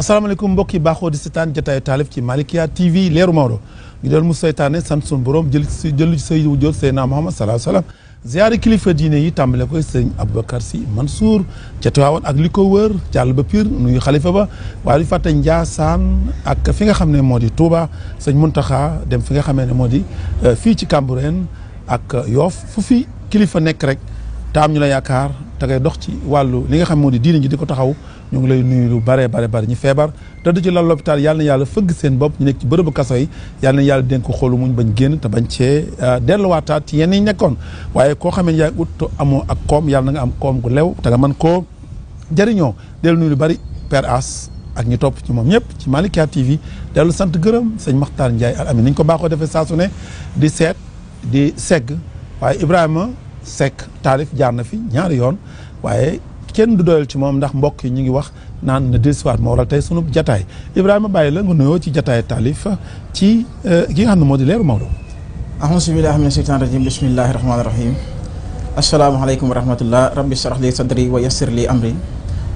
asalaamaaleykum mbokk yi baaxoo di seetaan jotaayu taalif ci Malikia TV leeru Maodo ngi doon mu seytaane sant suñu borom jël ci say wujjoot Seydina Muhammad sallallahu alayhi wa sallam ziyaari kilifa diine yi tàmbale koy sëñ Aboubacar Sy Mansour ca Tiwaawan ak li ko wër jàll ba Pire nuyu xalifa ba waaye du fàtte Njaasaan ak fi nga xam ne moo di Touba sëñ Muntaxa dem fi nga xamee ne moo di fii ci Cambérène ak Yoff fu fi kilifa nekk rek taam ñu la yaakaar te ngay dox ci wàllu li nga xam moo di diine ji di ko taxaw ñu ngi lay nuyu lu bare ñu feebar tëdd ci lal l'hôpital yàlla na yàlla fëgg seen bopp ñu nekk ci bërëbu kaso yi yàlla na yàlla dénk ko xoolu muñ bañ génn te bañ cee delluwaataat ci yenn yi nekkoon waaye koo xamee ne yaay ut amoo ak koom yàlla na nga am koom gu lew te nga mën koo jëriñoo dellu nuyu lu bari Père As ak ñu topp ci moom ñëpp ci Malikia TV dellu sant gërëm sëñ Makhtar Ndiaye Al Amin ni ñu ko baaxoo defee saa su ne di seet di segg waaye Ibrahima Seck taalif jaar na fi ñaari yoon waaye kenn du doyal ci moom ndax mbokk yi ñu ngi wax naan na dellusiwaat moo waral tey sunu jataay Ibrahima bàyyi la nga nuyoo ci jataay taalif ci ki nga xam ne moo di leeru Maodo. ahousu billahi mina sheytaan rajim bismillahi rahmaani rahim asalaamaaleykum wa rahmatullah rabbi shrah li sadri wa yassir li amri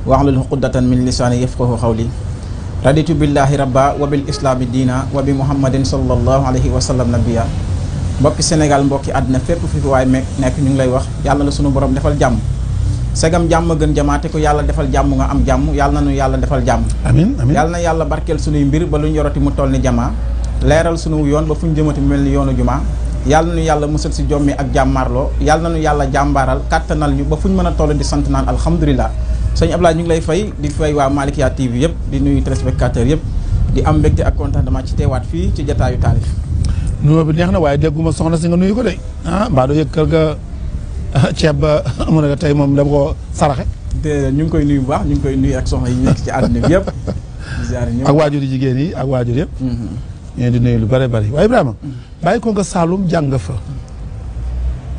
wahlul uqdatan min lisaani yafqahu qawli raditu billahi rabba wa bil islami diina wa bi muhammadin sallallahu alayhi wa sallam nabiya mbokki Sénégal mbokki àddina fépp fi waaye nekk ñu ngi lay wax yàlla na sunu borom defal jàmm segam jàmm gën jamaate ko yàlla defal jàmm nga am jàmm yàlla na nu yàlla defal jàmm amiin amiin yàlla na yàlla barkeel sunuy mbir ba lu ñu yoroti mu toll ni jamaa leeral sunu yoon ba fu ñu jëmati mu mel ni yoonu jumaa yàlla na nu yàlla musal si jommi ak jàmmaarloo yàlla na nu yàlla jàmbaaral kàttanal ñu ba fu ñu mën a toll di sant naan alhamdulilah sëñ Ablaye ñu ngi lay fay di fay waa Malikia TV yëpp di nuyu téléspectateurs yëpp di am mbégte ak contentement ci teewaat fii ci jataayu taalif nuyoo bi neex na waaye dégguma soxna si nga nuyu ko de mbaa doo yëg kër ga ceeb ba mu ne tey moom dama ko saraxe. ñu ngi koy nuyu bu baax ñu ngi koy nuyu ak soxna yi nekk ci àdduna bi yëpp. ak waajur yi jigéen yi ak waajur yëpp. ñu di nuyu lu bare bari waaye Ibrahima. bàyyi ko nga Saalum jàng fa.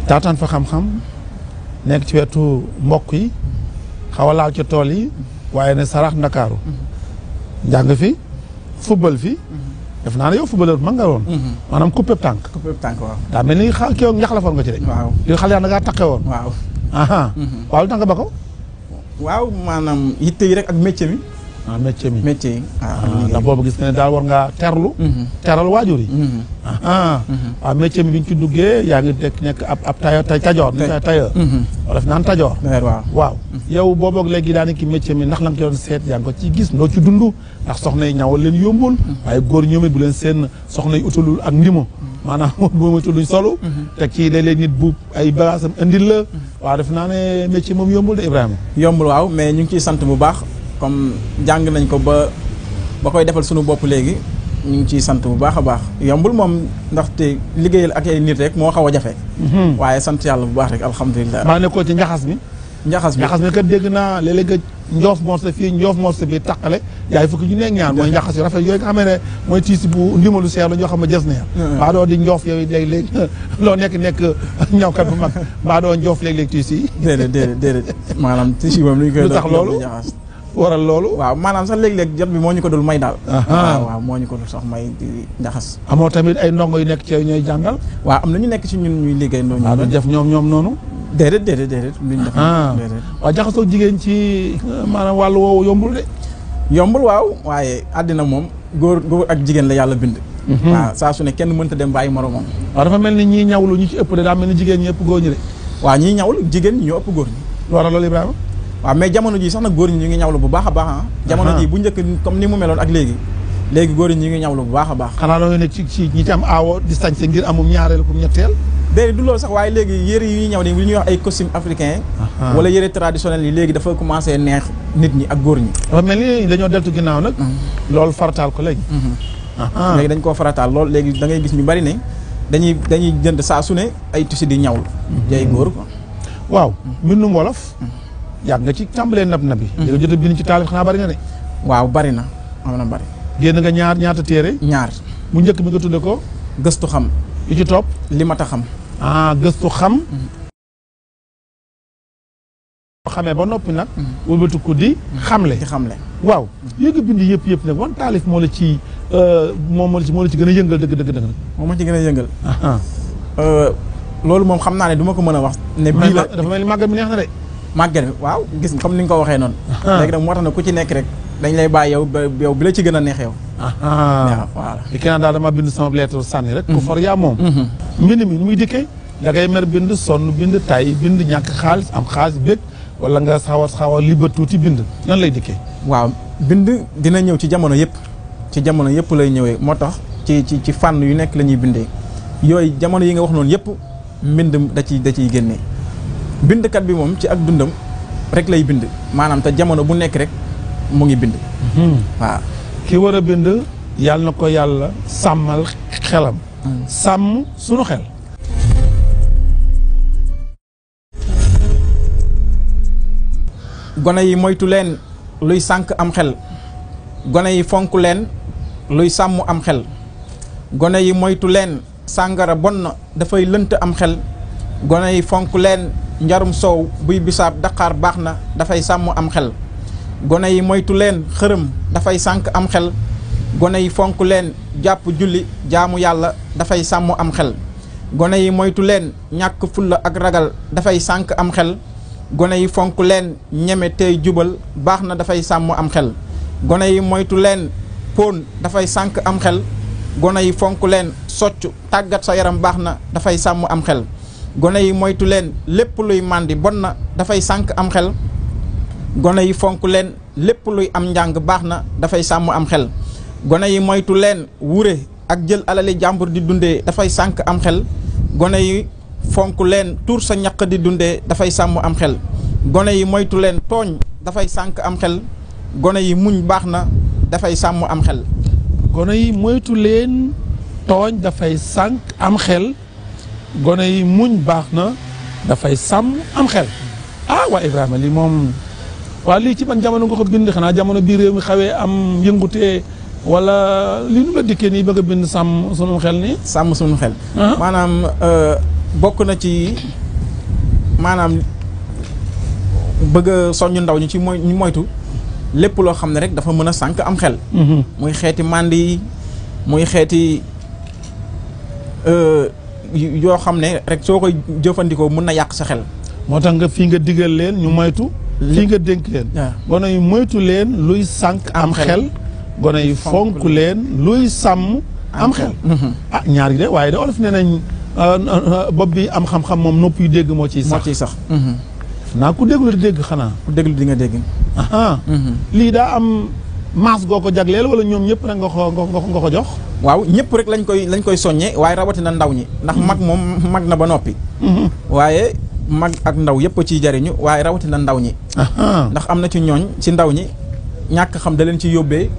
taataan fa xam-xam nekk ci wetu mbokk yi xaw a laal ci tool yi waaye ne sarax Ndakaaru. jàng fi football fi. def naa ne yow footballeur man nga woon. maanaam coupé tànk. coupé tànk waaw. daa mel ni kii woon njaxlafoon nga ci de. waaw li xale yaa na ngaa taqe woon. waaw. waaw lu tax nga ba ko. waaw maanaam yitte yi rek ak métier mi. métier mi métier yi. ndax boobu gis nga ne daal war ngaa terlu. teral waajur yi. waaw métier mi bi ñu ci duggee yaa ngi nekk ab tajoor. tailleur. wala fi naan tajoor. waaw yow booboog léegi daanaka ki métier mi ndax la nga ci doon seet yaa ngi ko ci gis ndoo ci dund ndax soxna yi ñawal leen yombul. waaye góor ñoom it bu leen seen soxna yi utalul ak ndimo. maanaam bu ma luñ solo. te ci léeg-léeg nit bu ay bagaasam indil la. waaw def naa ne métier moom yombul de Ibrahima. yombul waaw mais ñu ngi ciy sant bu baax comme jàng nañ ko ba koy defal sunu bopp léegi ñu ngi ciy sant bu baax a baax yombul moom ndaxte liggéeyal ak ay nit rek moo xaw a jafe. waaye sant yàlla bu baax rek alhamdulilah. maa nekkoo ci njaxas mi. njaxas mi kat dégg naa léeg-léeg njoof morse fii njoof morse bi taqale yaay fukki ñu nekk ñaan mooy njaxas yu rafet yooyu nga xamee ne mooy tiisi bu ndimalu seer la ñoo xam ne jës neer mbaa doo di njoof yooyu léeg-léeg loo nekk ñawkat bu mag mbaa doo njoof léeg-léeg tiisi yi déedéet maanaam tiisi moom lu ñu koy lu tax loolu waral loolu waaw maanaam sax léeg-léeg jot bi moo ñu ko dul may daal waaw moo ñu ko dul sax may di njaxas amoo tamit ay ndongo yu nekk ci ñooy jàngal waaw am na ñu nekk ci ñun ñuy liggéey ndongo waaw duñ def ñoom noonu déedéet luñ def déedéet waaw jaxasoo jigéen ci maanaam wàllu woowu yombul de yombul waaw waaye àddina moom góor ak jigéen la yàlla bind waaw saa su ne kenn mënta dem bàyyi moromam waaw dafa mel ni ñii ñawlu ñu ci ëpp de daa mel ni jigéen ñi ëpp góor ñi de waaw ñii ñawlu jigéen ñi ñoo ëpp góor ñi waral loolu Ibrahima waaw mais jamono ji sax nag góor ñi ñu ngi ñawlu bu baax a baax jamono ji bu njëkk comme ni mu meloon ak léegi góor ñi ñu ngi ñawlu bu baax a baax xanaa loolu nekk ci ñi ci am aawo di sañse ngir amum ñaareel comme ñetteel déedéet du loolu sax waaye léegi yëre yi ñuy ñaw ni li ñuy wax ay costume africain wala yëre traditionnel yi léegi dafa commencé neex nit ñi ak góor ñi dafa mel ni dañoo deltu ginnaaw nag loolu farataal ko léegi léegi dañ koo farataal lool léegi da ngay gis ñu bari ne dañuy jënd saa su ne ay tissu di ñawlu ay góor ko waaw mbindum wolof yàgg nga ci tàmbalee nab bi léegi jot a bind ci taalif xanaa bari na de waaw bari na am na bari génn nga ñaata téere ñaar mu njëkk bi nga tudde ko gëstu xam yu ci topp li mat a xam gëstu xam xamee ba noppi nag wëlbatu ko di xamle waaw yéegi bind yëpp nag wan taalif moo la ci moo la ci gën a yëngal dëgg moo ma ci gën a yëngal loolu moom xam naa ne du ma ko mën a wax ne bii la dafa mel ni màggat mi neex na de màggat bi waaw gis comme ni nga ko waxee noonu léegi nag moo tax ne ku ci nekk rek dañ lay bàyyi yow bi la ci gën a neex yow. voilà li kenn daal dama bind sama lettre sànni rek. ku for yaa moom. mbind mi muy dikkee da ngay mer bind sonn bind tay bind ñàkk xaalis am xaalis bëgg wala nga xaw a liba tuuti bind nan lay dikkee. waaw bind dina ñëw ci jamono yëpp ci jamono yëpp lay ñëwee moo tax ci fànn yu nekk la ñuy bindee yooyu jamono yi nga wax noonu yëpp mbind da ciy génnee bindkat bi moom ci ak dundam rek lay bind maanaam te jamono bu nekk rek mu ngi bind. waaw ki war a bind yàlla na ko yàlla sàmmal xelam. sàmm sunu xel. gone yi moytu leen luy sànk am xel gone yi fonk leen luy sàmm am xel gone yi moytu leen sàngara bon na dafay lënt am xel gone yi fonk leen njarum soow buy bisaab daqaar baax na dafay sàmm am xel gone yi moytu leen xërëm dafay sànk am xel gone yi fonk leen jàpp julli jaamu yàlla dafay sàmm am xel gone yi moytu leen ñàkk fulla ak ragal dafay sànk am xel gone yi fonk leen ñeme tey jubal baax na dafay sàmm am xel gone yi moytu leen póon dafay sànk am xel gone yi fonk leen soccu tàggat sa yaram baax na dafay sàmm am xel gone yi moytu leen lépp luy màndi bon na dafay sànk am xel gone yi fonk leen lépp luy am njàng baax na dafay sàmm am xel gone yi moytu leen wure ak jël alali jàmbur di dundee dafay sànk am xel gone yi fonk leen tuur sa ñaq di dundee dafay sàmm am xel gone yi moytu leen tooñ dafay sànk am xel gone yi muñ baax na dafay sàmm am xel. gone yi moytu leen tooñ dafay sànk am xel gone yi muñ baax na dafay sàmm am xel waa Ibrahima lii moom waa lii ci ban jamono nga ko bind xanaa jamono bii réew mi xawee am yëngutee wala li nu la dikkee nii bëgg a bind sàmm sunu xel nii. sàmm sunu xel. maanaam bokk na ci maanaam bëgg a soññ ndaw ñi ci ñu moytu lépp loo xam ne rek dafa mën a sànk am xel. muy xeeti màndi yi muy xeeti yoo xam ne rek soo koy jëfandikoo mën na yàq sa xel. moo tax nga fii nga digal leen ñu moytu. fii nga dénk leen. gone yi moytu leen luy sànk am xel. gone yi fonk leen luy sàmm am xel. ñaar yi de waaye de olof nee nañ bopp bi am xam-xam moom nopp yu dégg moo ciy sax. naa ku déglu di dégg xanaa. ku déglu di nga dégg. lii daa am maas goo ko jagleel wala ñoom ñëpp rek nga ko jox. waaw ñëpp rek lañ koy soññee waaye rawatina ndaw ñi ndax mag moom mag na ba noppi. waaye mag ak ndaw yëpp ciy jariñu waaye rawatina ndaw ñi. ndax am na ci ñooñ ci ndaw ñi ñàkk xam da leen ci yóbbee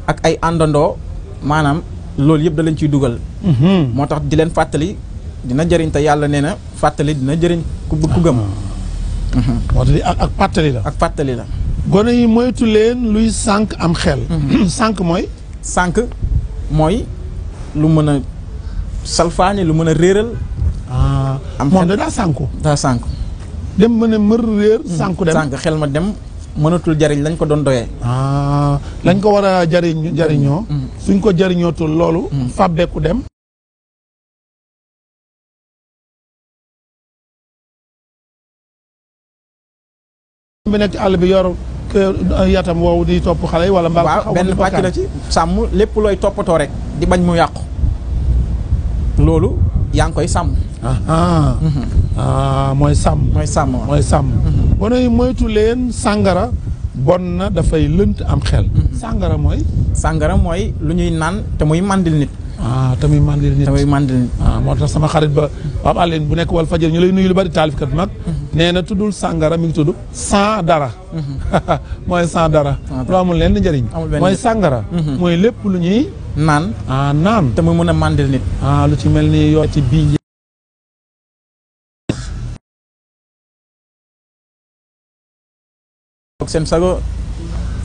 ak ay àndandoo maanaam loolu yëpp da leen ciy dugal. moo tax di leen fàttali dina jëriñ te yàlla nee na fàttali dina jëriñ ku gëm. moo tax ak fàttali la. ak fàttali la. gone yi moytu leen luy sànk am xel. sànk mooy. sànk mooy lu mën a salfaañe lu mën a réeral. am moom da daa sànku. daa sànku. dem mën a mër réer. sànku dem sànk xel ma dem mënatul jariñ lañ ko doon doyee. lañ ko war a jariñoo. suñ ko jariñootul loolu. fàbbeeku dem. bi nekk ci àll bi yor yatam woowu di topp xale yi wala. mbaa waaw benn pàcc la ci sàmm lépp looy toppatoo rek di bañ mu yàqu. loolu yaa ngi koy sàmm. mooy sàmm. mooy sàmm mooy sàmm. gone yi moytu leen sàngara bon na dafay lënt am xel. sàngara mooy. sàngara mooy lu ñuy naan te muy màndil nit. te muy màndil nit. te muy màndil nit. moo tax sama xarit ba Pape Alé bu nekk wal fajar ñu lay nuyu lu bari taalifkat mag. nee na tuddul sàngara mi ngi tudd sans dara. mooy sans dara. lu amul leen njëriñ. mooy sàngara. mooy lépp lu ñuy. naan. naan. te muy mën a màndil nit. lu ci mel ni yoo ci bii. seen sago.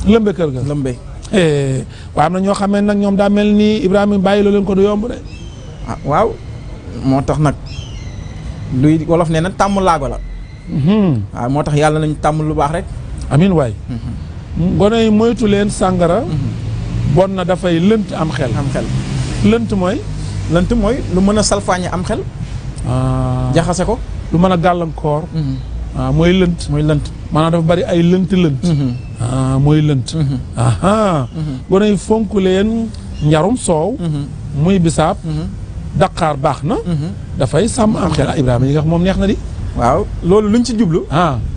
lëmbe kër ga lëmbe. waaw am na ñoo xamee nag ñoom daa mel ni Ibrahima bàyyi loo leen ko du yomb de. waaw moo tax nag luy wolof nee na tàmm laago la. waaw moo tax yàlla nañ tàmm lu baax rek. amiin waay. gone yi moytu leen sàngara. bon na dafay lënt am xel. am xel lënt mooy. lënt mooy lu mën a salfaañe am xel. jaxase ko. lu mën a gàllankoor. ah mooy lënt. mooy lënt. maanaam dafa bari ay lënt. ah mooy lënt. aha gone yi fonk leen njarum soow. muy bisaab. daqaar baax na. dafay sàmm am xel Ibrahima yi nga xam moom neex na di. waaw loolu luñ ci jublu.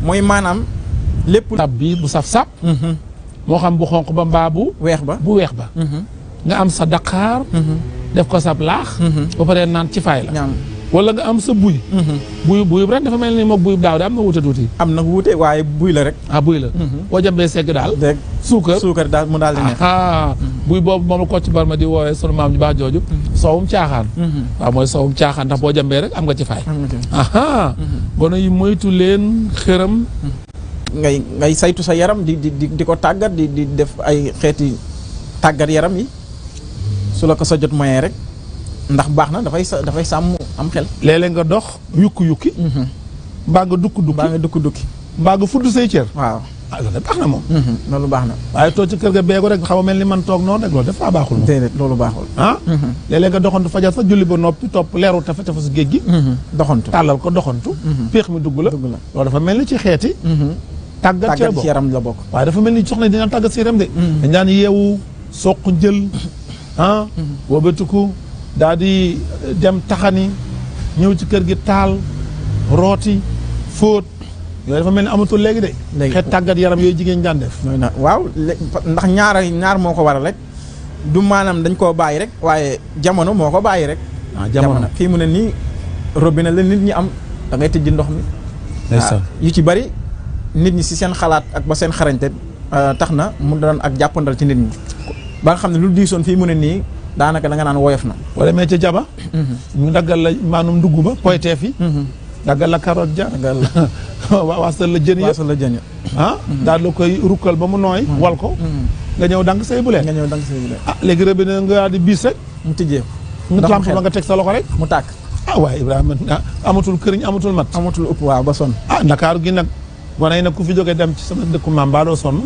mooy maanaam lépp. tab bi bu saf sap. moo xam bu xonq ba mbaa bu weex ba nga am sa daqaar. def ko sab laax. ba pare naan ci faay la. wala nga am sa buy. buy ren dafa mel ni moog buy daaw de am na wuute tuuti. am na wuute waaye buy la rek. buy la. boo jambee segg daal. dégg suukar daal mu daal di neex. buy boobu moom la Kocc Barma di woowee sunu maam ñu baax jooju. soowum caaxaan. waaw mooy soowum caaxaan ndax boo jambee rek am nga ci faay. gone yi moytu leen xëram. ngay saytu sa yaram di ko tàggat di def ay xeeti tàggat yaram yi su la ko sa jot moyen rek ndax baax na dafay sàmm am xel. léeg-léeg nga dox yukki mbaa nga dukki mbaa nga fudd say cër. waaw loolu baax na moom. loolu baax na. waaye toog ci kër ga beegu rek xaw a mel ni man toog noonu rek loolu dafa baaxul moom. déedéet loolu baaxul. léeg-léeg nga doxantu fajar sax julli ba noppi topp leeru tafa su géej gi. doxantu tàllal ko doxantu. péex mi dugg la loolu dafa mel ni ci xeeti. tàggat ci yaram la bokk. waaye dafa mel ni soxna dañu daan tàggat ci yaram de. dañ daan yeewu soq jël. wobatuku daal di dem taxani ñëw ci kër gi taal rooti fóot yooyu dafa mel ni amatul léegi de. xeet tàggat yaram yooyu jigéen daan def. waaw ndax ñaar moo ko waral rek du maanaam dañ koo bàyyi rek waaye jamono moo ko bàyyi rek. jamono fii mu ne nii robinet la nit ñi am da ngay tëjji ndox mi. yu ci bari nit ñi si seen xalaat ak ba seen xarañte tax na mu doon ak jàppandal ci nit ñi ba nga xam ne lu diisoon fii mu ne nii daanaka da nga naan woyof na. wala mais ca jaba. ñu daggal la maanaam ndugg ba poyteef yi. daggal la carotte ja. daggal la waasal la jën ya. daal la koy rukkal ba mu nooy. wal ko. nga ñëw dank say buleen. léegi robinet nga daal di biis rek. mu tijjee nga lamp ba nga teg sa loxo rek. mu tàkk. waaye Ibrahima amatul këriñ amatul mat. amatul ëpp waaw ba sonn. Ndakaaru gi nag gone yi nag ku fi jógee dem ci sama dëkku maam baa doo sonn.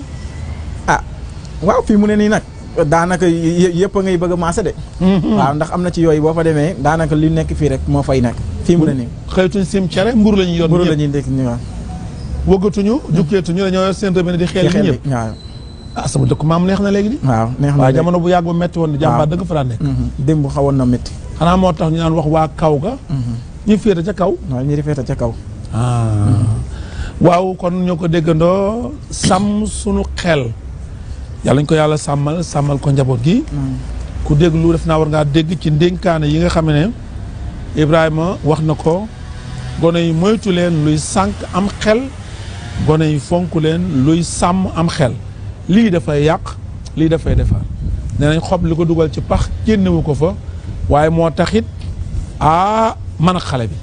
waaw fii mu ne nii nag. daanaka yëpp a ngay bëgg a maase de. waaw ndax am na ci yooyu boo fa demee daanaka li nekk fii rek moo fay nekk. fii mu ne nii xëytuñ sim cere mburu la ñuy yor. mburu la ñuy ndekki nii waaw. wëggatuñu jukkeetuñu dañoo yor seen robinet di xeel yi ñëpp. waaw sama dëkk maam neex na léegi di. waaw neex na waaw jamono bu yàgg ba métti woon. jàmbaar dëgg fa daan nekk. démb xawoon na métti. xanaa moo tax ñu naan wax waa kaw ga. ñu féete ca kaw. waaw ñu féete ca kaw. waaw kon ñoo ko déggandoo sàmm sunu xel. yàlla ñu ko yàlla sàmmal ko njaboot gi. ku déglu def naa war ngaa dégg ci ndénkaane yi nga xam ne Ibrahima wax na ko gone yi moytu leen luy sànq am xel gone yi fonk leen luy sàmm am xel lii dafay yàq lii dafay defar nee nañ xob li ko dugal ci pax génnewu ko fa waaye moo taxit man ak xale bi.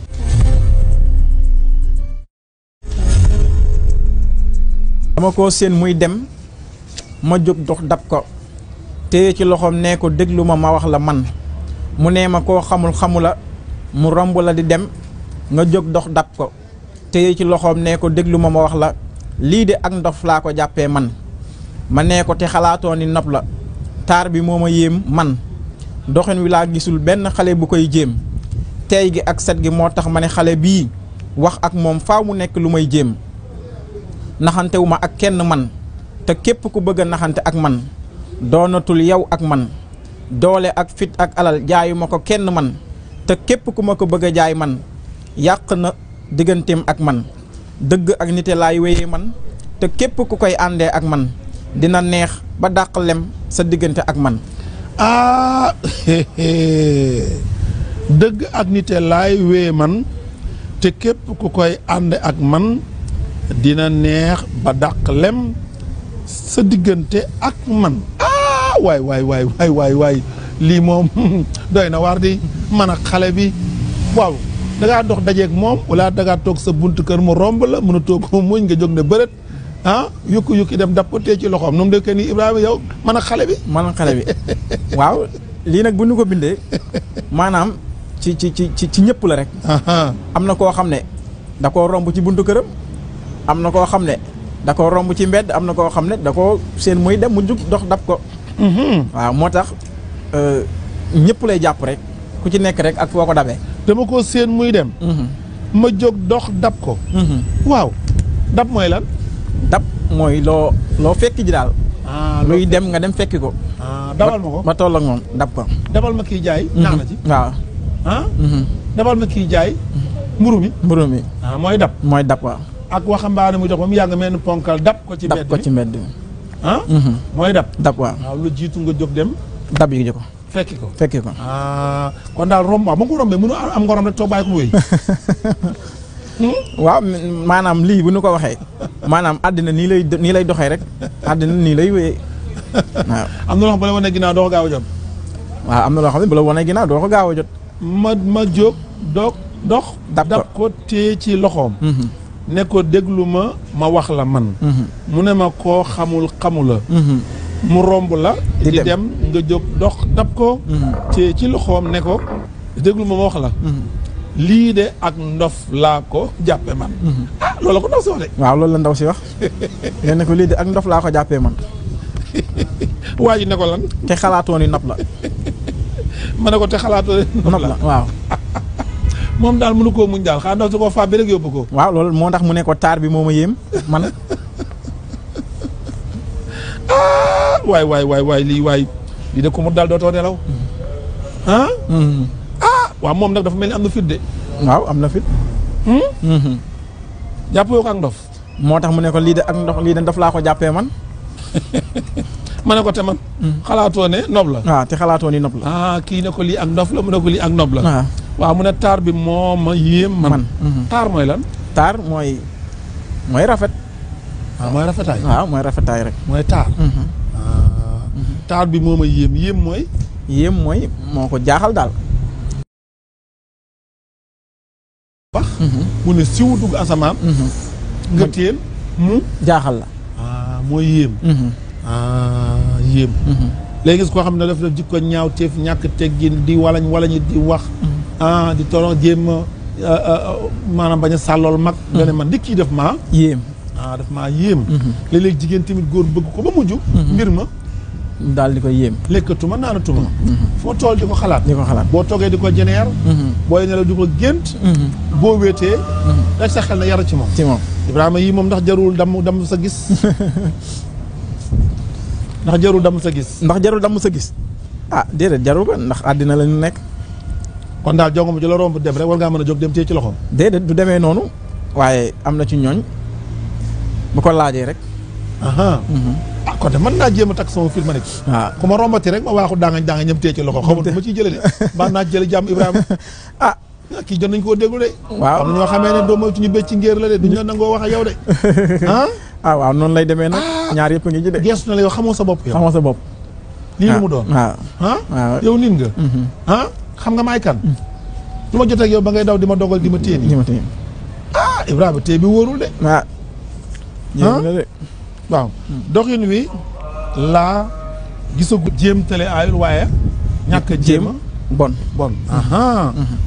dama ko seen muy dem. ma jóg dox dab ko téye ci loxoom nee ko déglu ma wax la man mu nee ma koo xamula mu romb la di dem nga jóg dox dab ko téye ci loxoom nee ko déglu ma wax la lii de ak ndof laa ko jàppee man ma nee ko te xalaatoo ni nopp la taar bi moo ma yéem man doxin wi laa gisul benn xale bu koy jéem tey gi ak set gi moo tax ma ne xale bii wax ak moom faaw mu nekk lu may jéem naxantewu ma ak kenn man te képp ku bëgg a naxante ak man doonatul yow ak man doole ak fit ak alal jaayu ma ko kenn man te képp ku ma ko bëgg a jaay man yàq na digganteem ak man dëgg ak nite laay wéyee man te képp ku koy àndee ak man dina neex ba dàq lem sa diggante ak man. dëgg ak nite laay wéyee man te képp ku koy ànde ak man dina neex ba dàq lem sa diggante ak man waay lii moom doy na war di man ak xale bi waaw da ngaa dox dajeeg moom wala da ngaa toog sa buntu kër mu romb la mën a toog muñ nga jóg ne bërët yukki dem dab ko tee ci loxoom nu mu dëkkee nii Ibrahima yow man ak xale bi. man ak xale bi waaw lii nag bu ñu ko bindee maanaam ci ñëpp la rek. am na koo xam ne da koo romb ci buntu këram am na koo xam ne. da ko romb ci mbedd am na koo xam ne da ko seen muy dem mu jug dox dab ko. waaw moo tax ñëpp lay jàpp rek ku ci nekk rek ak foo ko dabee. dama ko seen muy dem. ma jóg dox dab ko. waaw dab mooy lan. dab mooy loo fekk ji daal. luy dem nga dem fekki ko. dabal ma ko ba toll ak moom dab ko. dabal ma kii jaay. naax na ci waaw. dabal ma kii jaay. mburu mi. mooy dab. mooy dab waaw. ak waxambaane muy dox ba mu yàgg mel ni ponkal dab ko ci mbedd mi. dab ko ci mbedd mi. mooy dab. dab waaw. waaw lu jiitu nga jóg dem. dab yi ko. fekki ko. kon daal romb waaw ba nga ko rombee mënu am nga romb rek toog bàyyi ko wéy. waaw maanaam lii bu nu ko waxee maanaam àddina nii lay doxee rek àddina nii lay wéyee waaw. am na loo xam bu la wane ginnaaw doo ko gaaw a jot. waaw am na loo xam ne bu la wane ginnaaw doo ko gaaw a jot. ma jóg dox. dab ko téye ci loxoom. ne ko déglu ma wax la man. mu ne ma koo xamu la. mu romb la. di dem nga jóg dox dab ko. téye ci loxoom ne ko déglu ma wax la. lii de ak ndof laa ko jàppe man. loolu la ko ndaw si wax de. waaw loolu la ndaw si wax. nee na ko lii de ak ndof laa ko jàppee man. waa ji ne ko lan. te xalaatoo ni nopp la. ma ne ko te xalaatoo ni nopp la waaw. moom daal mënu koo muñ daal xanaa ndaw si koo faa bi rek yóbbu ko. waaw loolu moo tax mu ne ko taar bi moo ma yéem man. waay lii de ko mu daal dootoo nelaw. waaw moom nag dafa mel ni am na fit de. waaw am na fit. jàppoo ko ak ndof. moo tax mu ne ko lii de ak ndof lii de ndof laa ko jàppee man. ma ne ko te man. xalaatoo ne nob la. waaw te xalaatoo ni nob la. kii ne ko lii ak ndof la mu ne ko lii ak nob la. waaw mu ne taar bi moo ma yéem man. taar mooy lan. taar mooy rafet. mooy rafetaay. waaw mooy rafetaay rek. mooy taar. taar bi moo ma yéem mooy. yéem mooy moo ko jaaxal daal. mu ne siw dugg asamaan. nga téen mu jaaxal la. mooy yéem. yéem. léegi gis koo xam ne daf def jikko ñaaw teef ñàkk teggin di walañi di wax. di tolon jéem maanaam bañ a sàllool mag. nga ne man di kii def maa. yéem. daf maa yéem. léeg-léeg jigéen tamit góor bëgg ko ba mujj. mbir ma. daal di ko yéem. lekkatuma naanatuma. foo tool di ko xalaat. boo toogee di ko jeneer. booy nelaw di ko gént. boo wéetee. rek sa xel na yar ci moom. Ibrahima yii moom ndax jarul damm sa gis. ndax jarul damm sa gis. Déedéet jarul ko ndax àddina la ñu nekk. kon daal jongo mu ji la romb dem rek war ngaa mën a jóg dem téye ci loxoom. déedéet du demee noonu. waaye am na ci ñooñ bu ko laajee rek. kon de mën naa jéem a takk sama film nekk. waaw ku ma rombati rek ma waaxu daanga ñëm téye ci loxo xaw ma ciy jële de baa naa jële jàmm Ibrahima. kii jot nañ koo déglu de. waaw am na ñoo xamee ne doo moytu ñu bëcc ci ngéer la de duñ la nangoo wax ak yow de. waaw noonu lay demee nag. ñaar yëpp ngi ci de. geesu na la yow xamoo sa bopp yow. xamoo sa bopp. lii lu mu doon. waaw yow nit nga. xam nga maay kan. lu ma jot ak yow ba ngay daw di ma dogal di ma téye nii. Ibrahima téye bi wóorul de. waaw doxin wi laa gisagu jéem tale aayul waaye ñàkk a jéema bon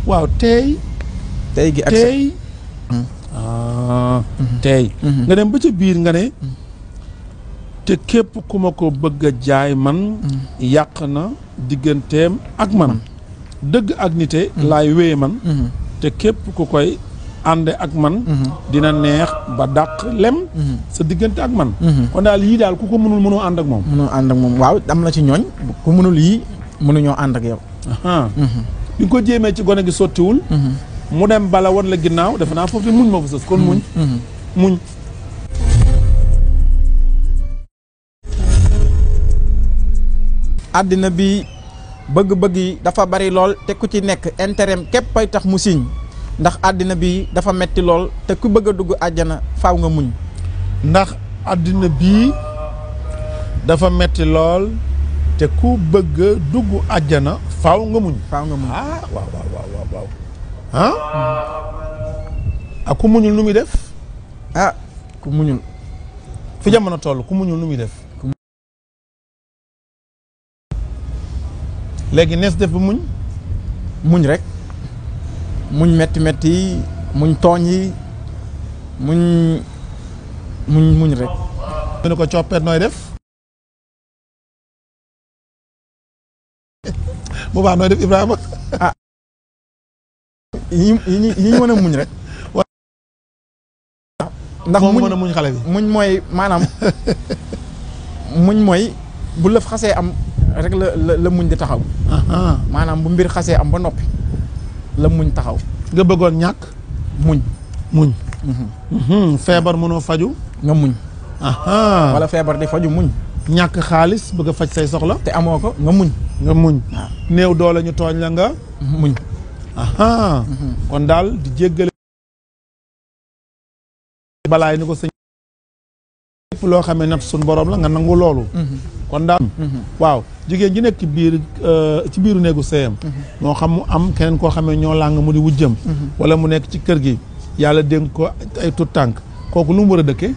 waaw tey gi ak tey nga dem ba ca biir nga ne te képp ku ma ko bëgg a jaay man yàq na digganteem ak man dëgg ak nite laay wéye man te képp ku koy ànd ak man dina neex ba dàq lem sa diggante ak man kon daal yii daal ku ko mënoo ànd ak moom waaw am na ci ñooñ ku mënul yii mënuñoo ànd ak yow bi nga ko jéemee ci gone gi sottiwul mu dem bala wan la ginnaaw defe naa foofu muñ ma fa sës kon muñ àddina bi bëgg-bëgg yi dafa bari lool te ku ci nekk intérêt képp ay tax mu siñ ndax àddina bi dafa metti lool te ku bëgg a dugg àjjana faaw nga muñ. ndax àddina bii dafa metti lool te ku bëgg a dugg àjjana faaw nga muñ. waaw. ku muñul nu muy def. ku muñul. fi jamono toll ku muñul nu muy def. léegi nees def ba muñ. muñ rek. muñ metti yi muñ tooñ yi muñ rek. mu ne ko coppeet nooy def. boobaa nooy def Ibrahima. yi ñu mën a muñ rek. ndax moo mën a muñ xale bi. muñ mooy maanaam muñ mooy bu lëf xasee am rek la muñ di taxaw. maanaam bu mbir xasee am ba noppi la muñ taxaw. nga bëggoon ñàkk. muñ. feebar mënoo faju. nga muñ. wala feebar di faju muñ. ñàkk xaalis bëgg a faj say soxla. te amoo ko nga muñ. nga muñ. néew doole ñu tooñ la nga. muñ. kon daal di jéggale. balaay ni ko sëñ. lépp loo xamee nag suñ borom la nga nangu loolu. kon daal. waaw jigéen ji nekk ci biiru néegu sëyam. moo xam mu am keneen koo xamee ñoo làng mu di wujjëm. wala mu nekk ci kër gi. yàlla dénk ko ay tut tànk kooku lu mu war a dëkkee.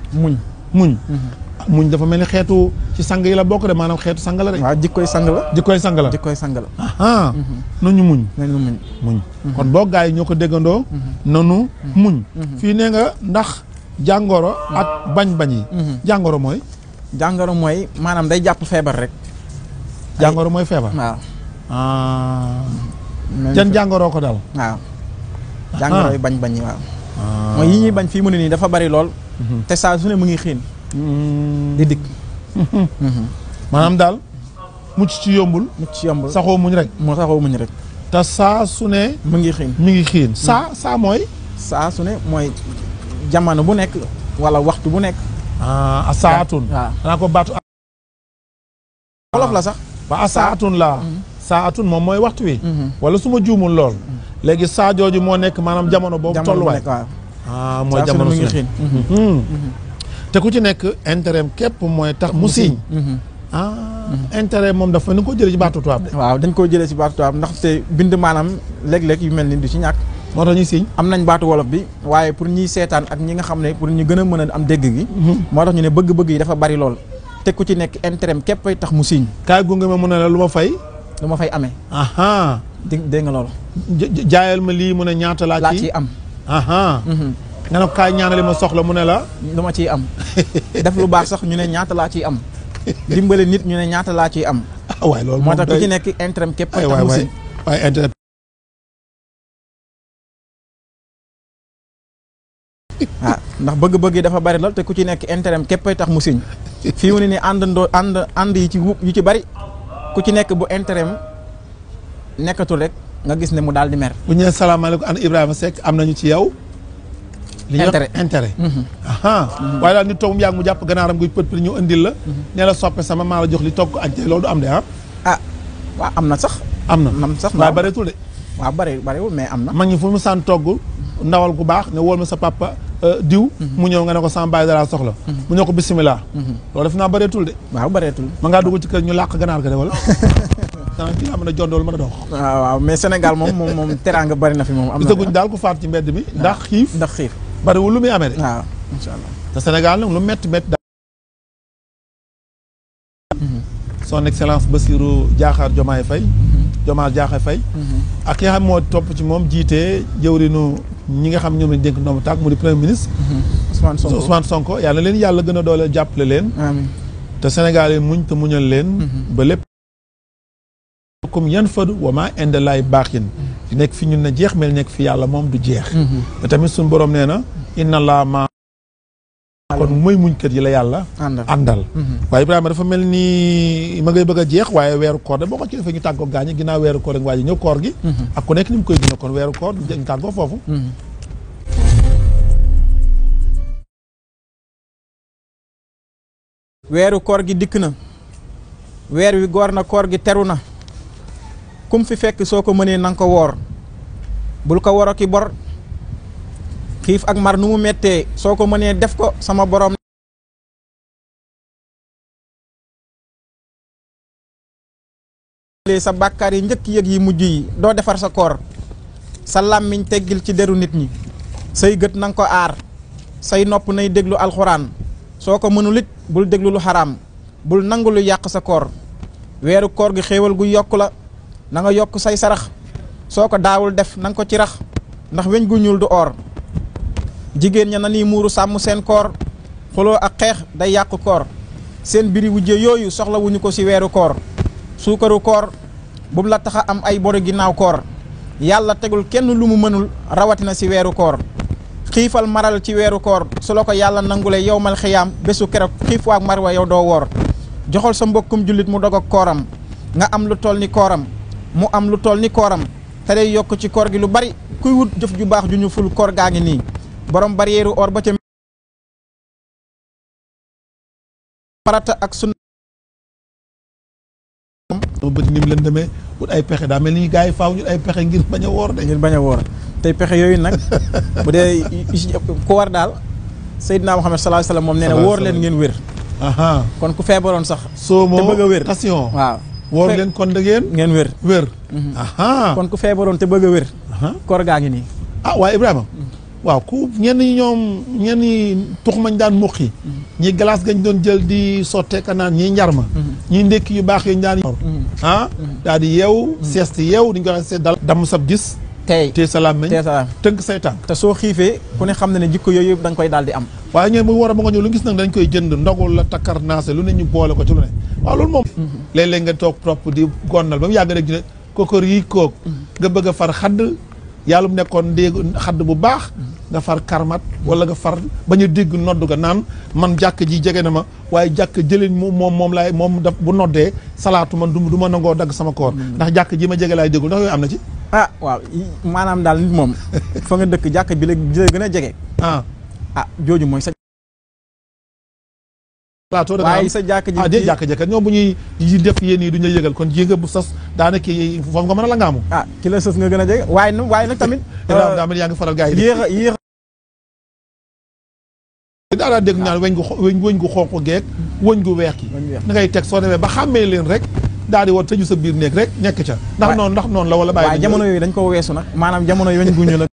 muñ dafa mel ni xeetu ci sang yi la bokk de maanaam xeetu sang la rek. waaw jikkoy sang la. jikkoy sang la. jikkoy sang la. nañu muñ. kon boo gaa yi ñoo ko déggandoo. nanu muñ. fii nee nga ndax jàngoro ak bañ-bañ yi. jàngoro mooy. jàngoro mooy maanaam day jàpp feebar rek. jàngoro mooy feebar. waaw. jan jàngoroo ko daal. waaw. jàngoro yi bañ-bañ yi waaw. mooy yi ñuy bañ fii mu ne nii dafa bari lool. te saa su ne mu ngi xiin. di dikk. maanaam daal mucc ci yombul. saxoo muñ rek. saxoo muñ rek. te saa su ne. mu ngi xiin saa mooy. saa su ne mooy jamono bu nekk wala waxtu bu nekk. saatun. waaw danaa ko baatu. wolof la sax. ba saatun la. saatun moom mooy waxtu wi. wala su ma juumul lool. léegi saa jooju moo nekk maanaam jamono boobu. tolluwaay mooy jamono su ne. te ku ci nekk intérêt képp mooy tax mu siiñ. intérêt moom dafa ni ko jëlee ci baatu tubaab de. waaw dañ koo jëlee ci baatu tubaab ndaxte bind maanaam léeg-léeg yu mel ni du ci ñàkk. moo tax ñuy siiñ. am nañ baatu wolof bi waaye pour ñiy seetaan ak ñi nga xam ne pour ñu gën a mën a am dégg gi. moo tax ñu ne bëgg-bëgg yi dafa bari lool. te ku ci nekk intérêt képp ay tax mu siiñ. kaay gunge ma mu ne la lu ma fay. lu ma fay amee. dégg nga loolu. jaayal ma lii mu ne ñaata laa ciy am. nga ne kaay ñaanali ma soxla mu ne la. lu ma ciy am. def lu baax sax ñu ne ñaata laa ciy am. dimbale nit ñu ne ñaata laa ciy am. waay loolu moo tax ku ci nekk intérêt képp tax mu siiñ. waaye intérêt. ndax bëgg-bëgg yi dafa bari lool te ku ci nekk intérêt képp ay tax mu siiñ. fii mu ne ni ànd yi yu ci bari ku ci nekk bu intérêt nekkatul rek nga gis ne mu daal di mer. bu ñu nee salaamaaleykum an Ibrahima Seck am nañu ci yow. intérêt. waaye daal nit toog mu yàgg mu jàpp gannaaram guy pët ñu indil la. ne la soppe sama maa la jox li togg añ loolu du am de waaw am na sax. am na sax waaye bareetul de. waaw bariwul mais am na. mag ñi fu mu saan togg ndawal gu baax ne wóol ma sa papa diw. mu ñëw nga ne ko sama baay dara soxla. mu ñëw ko bisimilah. loolu def naa bareetul de. waaw bareetul. ma ngaa dugg ci kër ñu làq ganaar ga de wala. xanaa kii laa mën a jondool mën a dox. waaw mais Sénégal moom teraanga bari na fi moom. am na gisaguñ daal ku faat ci mbedd mi. ndax xiif bariwul lu muy amee de. waaw incha allah. te Sénégal nag lu métti daal. son excellence Bassirou Diakhar Diomaye Faye. Diomaye Diakhar Faye. ak ki nga xam moo topp ci moom jiite jëwrinu ñi nga xam ñoom lañ dénk ndoom tàkk mu di premier ministre. Ousmane Sonko yàlla leen yàlla gën a doole jàppale leen. amiin te Sénégal yi muñ te muñal leen. ba lépp. comme yan fadu wa maa inde laay baax yin di nekk fi ñun na jeex mel nekk fi yàlla moom du jeex. te tamit suñu borom nee na. inna laa ma kon mooy muñ kër yi la yàlla. àndal waaye Ibrahima dafa mel ni ma ngay bëgg a jeex waaye weeru koor da boo ko ci defee ñu tàggoo gaañi ginnaaw weeru koor ak waa ji ñëw koor gi. ak ku nekk ni mu koy dina kon weeru koor ñu tàggoo foofu. weeru koor gi dikk na. weer wi goor na koor gi teru na. kum fi fekk soo ko mënee nanga ko woor. bul ko woro ki bor. xiif ak mar nu mu méttee soo ko mënee def ko sama borom. sa bàkkaar yi njëkk yëg yi mujj yi doo defar sa koor. sa làmmiñ teggil ci deru nit ñi. say gët nanga ko aar. say nopp nay déglu alxuraan. soo ko mënul it bul déglu lu xaraam. bul nangu lu yàq sa koor. weeru koor gi xéewal gu yokk la. na nga yokk say sarax. soo ko daawul def na nga ko ci rax. ndax weñ gu ñuul du or. jigéen ña na ni muuru sàmm seen koor. xuloo ak xeex day yàq koor. seen biri wujje yooyu soxla wuñu ko ci weeru koor. suukaru koor bu la tax a am ay boru ginnaaw koor. yàlla tegul kenn lu mu mënul rawatina ci weeru koor. xiifal maral ci weeru koor su la ko yàlla nangule yowmal xiyaam bésu keroog xiif waak mar wa yow doo woor joxal sa mbokkum jullit mu dog ak kooram nga am lu toll ni kooram mu am lu toll ni kooram te day yokk ci koor gi lu bari kuy wut jëf ju baax ju ñu ful koor gaa ngi nii borom barrière or ba ca farata ak sunna bët ni mu leen demee wut ay pexe daa mel ni gars yi faaw ñu ay pexe ngir bañ a woor de ngir bañ a woor tey pexe yooyu nag bu dee ku war daal Seydina Muhammad sallallahu alayhi wasallam moom nee na woor leen ngeen wér kon ku feebaroon sax soo moo te bëgg a wér attention waaw woor leen kon da ngeen wér kon ku feebaroon te bëgg a wér koor gaa ngi nii waaye Ibrahima waaw ku ñenn ñi ñoom ñenn ñi tux mañ daan muqi ñi glace gañ doon jël di sotteeka naan ñii njarma ñii ndékki yu baax yañ daan daal di yeew sieste yeew diñ ko wax seet dal damm sab gis te salaam meñ tënk say tànk te soo xiifee ku ne xam ne ne jikko yooyu yëpp da nga koy daal di am waaye ñeen bu war a ba nga ñëw lu gis nag dañ koy jënd ndogul la takkar naase lu ne ñu boole ko ci lu ne waaw loolu moom léeg-léeg nga toog topp di gonnal ba mu yàgg rek ne kokor yi koog nga bëgg a far xadd yàlla mu nekkoon ndéeg xadd bu baax nga far karmat wala nga far bañ a dégg nodd ga naan man jàkk ji jege na ma waaye jàkk jëleen moom laay moom daf bu noddee salaatu man du ma nangoo dagg sama koor ndax jàkk ji ma jege laay déggul ndax yooyu am na ci waaw maanaam daal nit moom fa nga dëkk jàkk bi la gën a jege jooju mooy sa waaye sa jàkk ji dee jàkk jekkat ñoom bu ñuy def yéen yi du ñu yëgal kon ji nga bu sas daana kii foofu nga mën a la ngaamu ki la sës nga gën a jege waaye nag tamit daa mel yaa ngi faral gars yi yéex daa dégg ñaan wëñ gu xonq geek wëñ gu weex ki da ngay teg soo demee ba xàmmee leen rek daal di war tëju sa biir néeg rek nekk ca ndax noonu la wala bàyyi jamono yooyu dañ ko weesu nag maanaam jamono yi wëñ gu ñu la